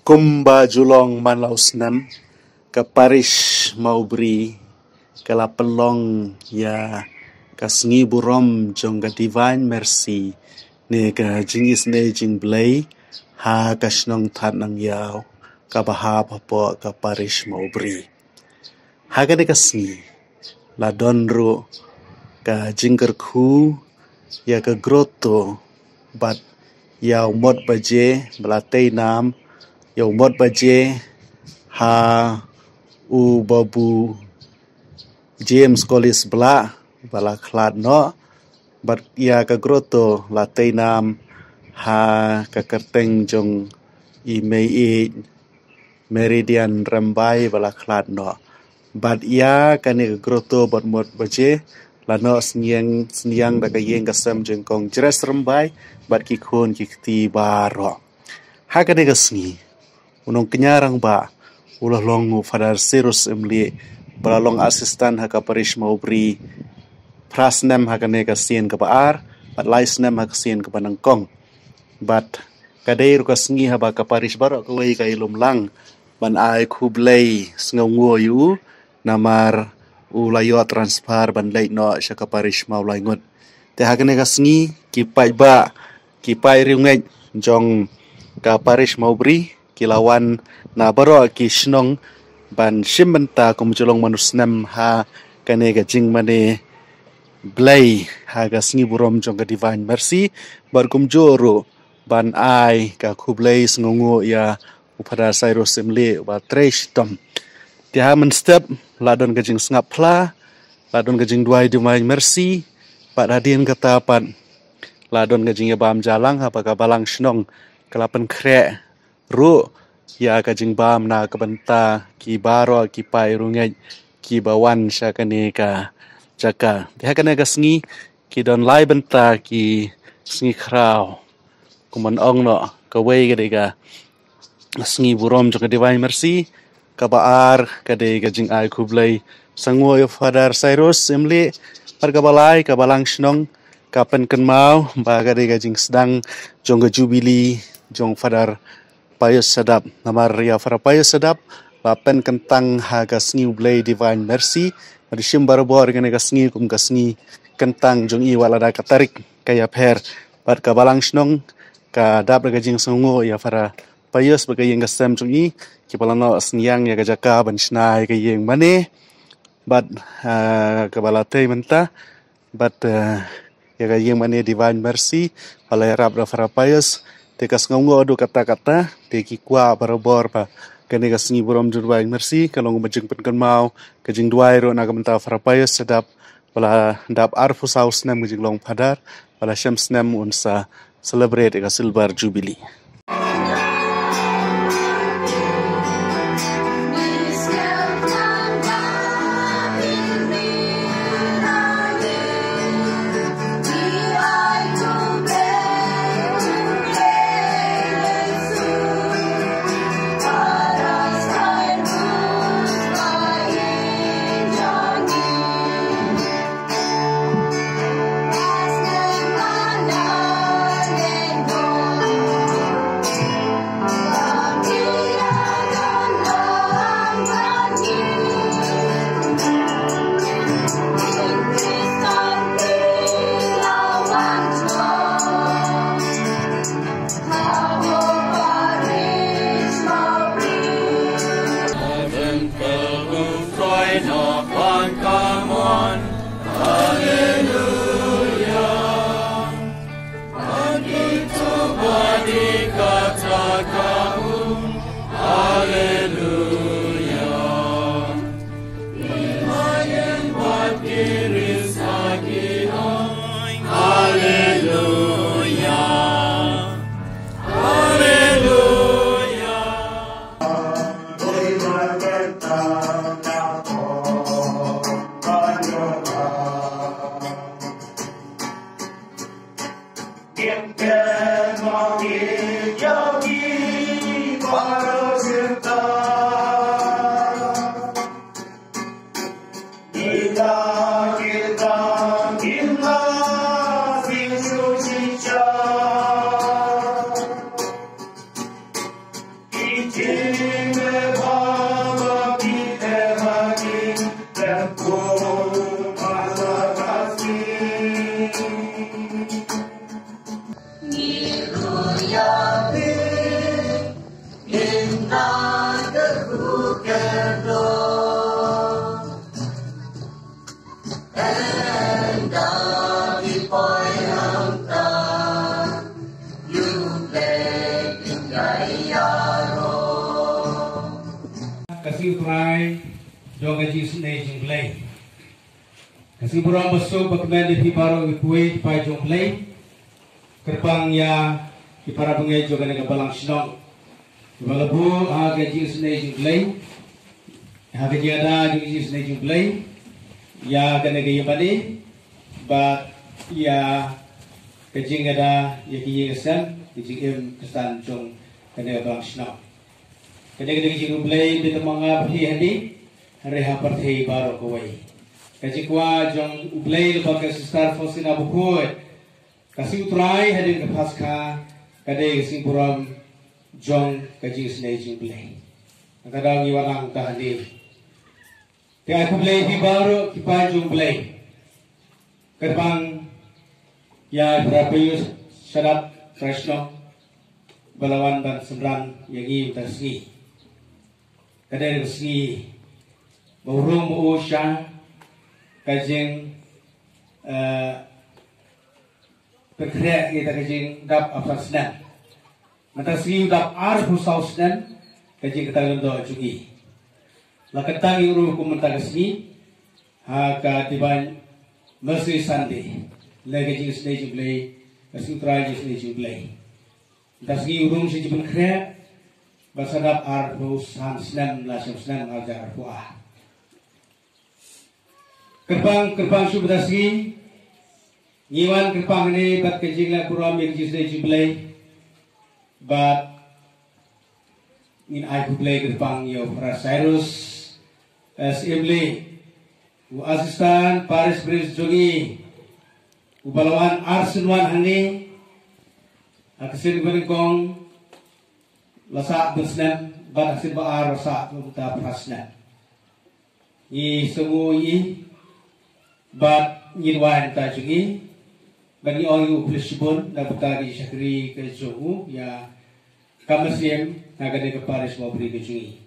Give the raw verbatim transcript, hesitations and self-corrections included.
Kumba ju long man la u snem, ka parish Mawbri ka la pynlong ïa ka sngi burom jong ka Divine Mercy ne ka jingisynei jingblei ha ka shnong Thadnangïaw kaba hap hapoh ka parish Mawbri. Ha kane ka sngi la don ruh ka jingkyrkhu ïa ka grotto bad ïa u mot baje ba la tei nam ïa u mot baje ha u Babu James College Blah ba la khlad noh, bad ïa ka grotto la tei nam ha ka kyrteng jong i Mei Meridian Rymbai ba la khlad noh. Bad ïa kane ka grotto bad mot baje la noh synñiang synñiang da ka ïing ka sem jong Kong Jres Rymbai bad ki khun ki kti baroh. Ha kane ka sngi u nongkñia rangbah u la long u Father Cyrus Imli ba la long assistant ha ka parish Mawbri phra snem ha kane ka sien kaba ar bad lai snem ha ka sien kaba nyngkong. Bad ka dei ruh ka sngi haba ka parish baroh kawei ka ïalum lang ban ai khublei sngewnguh ïa u namar u la ïoh transfer ban leit noh sha ka parish Mawlaingut. Te ha kane ka sngi ki paidbah ki paid riewngeit jong ka parish Mawbri ki la wan na baroh ki shnong ban shim bynta kum ju long man u snem ha kane ka jingmane blei ha ka sngi burom jong ka Divine Mercy bad kumjuh ruh ban ai ka khublei sngewnguh ïa u Father Cyrus Imli uba trei shitom. Te ha mynstep la don ka jingsngap phla, la don ka jingduwai Divine Mercy bad hadien kata pat la don ka jingïabam jailang haba ka balang shnong ka la pynkhreh ruh ïa ka jingbam na ka bynta ki baroh ki paid riewngeit kiba wan sha kane ka jaka. Te ha kane ka sngi ki don lai bynta ki sngi khraw. Kumban ong noh, kawei ka dei ka sngi burom jong ka Divine Mercy, kaba ar ka dei ka jingai khublei sngewnguh ïa u Father Cyrus Imli, bad kaba lai ka balang shnong ka pynkynmaw ba ka dei ka jingsdang jong ka Jubilee jong u Father Pius Sadap. Namar ïa u Father Pius Sadap ba pynkyntang ha ka sngi u blei Divine Mercy, ba u shim barabor kane ka sngi kum ka sngi kyntang jong i wat lada ka tarik ka ïapher. Bad ka balang shnong ka dap da ka jingsngewnguh ïa u Father Pius bad ka ïing ka sem jong i, kiba la noh synñiang ïa ka jaka ban shna ïa ka ïing mane bad, ah, kaba la tei mynta bad, ah, ïa ka ïing mane Divine Mercy ba la ïarap da u Father Pius. Te ka sngewnguh haduh katta katta, te ki kwah barabor ba kane ka sngi burom jong Divine Mercy ka long ka jingpynkynmaw, ka jingduwai ruh na ka bynta u Father Pius Sadap ba la dap arphew saw snem ka jinglong Father, ba la shem snem un sa celebrate ïa ka Silver Jubilee. Ka sngi U Trai jong ka jingsnei jong U Blei. Ka sngi burom basuk ba kmen ïa phi baroh kiwei ki paid jong U Blei. Kyrpang ïa ki para bangeit jong kane ka balang shnong kiba la buh ha ka jingsnei jong U Blei, ha ka jingada jong ka jingsnei jong U Blei ïa kane ka ïing mane bad ïa ka jingada ïa ka ïing ka sem, ka jingim ka san jong kane ka balang shnong. Kane ka dei ka jingriewblei bad tang ma nga bad phi hangne, hynrei ha pyrthei baroh kawei. Ka jingkwah jong U Blei lyngba ka Sister Faustina Bakhuid, ka sngi U Trai hadien ka Paskha ka dei ka sngi burom jong ka jingsnei jong U Blei. Nangta ngi wan lang hangne. Te ai khublei ïa phi baroh ki paid jong U Blei. Kyrpang ïa i Brother Pius Shaddad Trai Shnong ba la wan ban synran ïa ngi mynta ka sngi. Ka dei ka sngi ba u rung ba u sha ka jing, eh, pynkhreh ïa ka jingdap arphew snem. Mynta ka sngi u dap arphew saw snem ka jingkyntang lyngdoh jong ngi. La kyntang ïa u ruh kum mynta ka sngi ha ka Divine Mercy Sunday, lane ka jingsnei jong U Blei, ka sngi U Trai jingsnei jong U Blei. Mynta ka sngi u rung sha jingpynkhreh ba sa dap arphew san snem, la shong snem ha ka arphew ar. Kyrpang, kyrpang shuh mynta ka sngi. Ngi wan kyrpang hangne bad ka jingleh burom ïa ka jingsnei jong U Blei. Bad ngin ai khublei kyrpang ïa u Brother Cyrus, eh, Syiemlieh, u Assistant Parish Priest jong ngi, uba la wan arsien wan hangne ha ka sien kaba nyngkong, la sah bun snem, bad ha ka sien ba ar la sah kumta phra snem. Ngi sngew ïa i bad ngi duwai na ka bynta jong i bad ngi ong ïa u khublei shibun na ka bynta ka jingshakri ka jong u ïa ka mynsiem ha kane ka parish Mawbri ka jong i.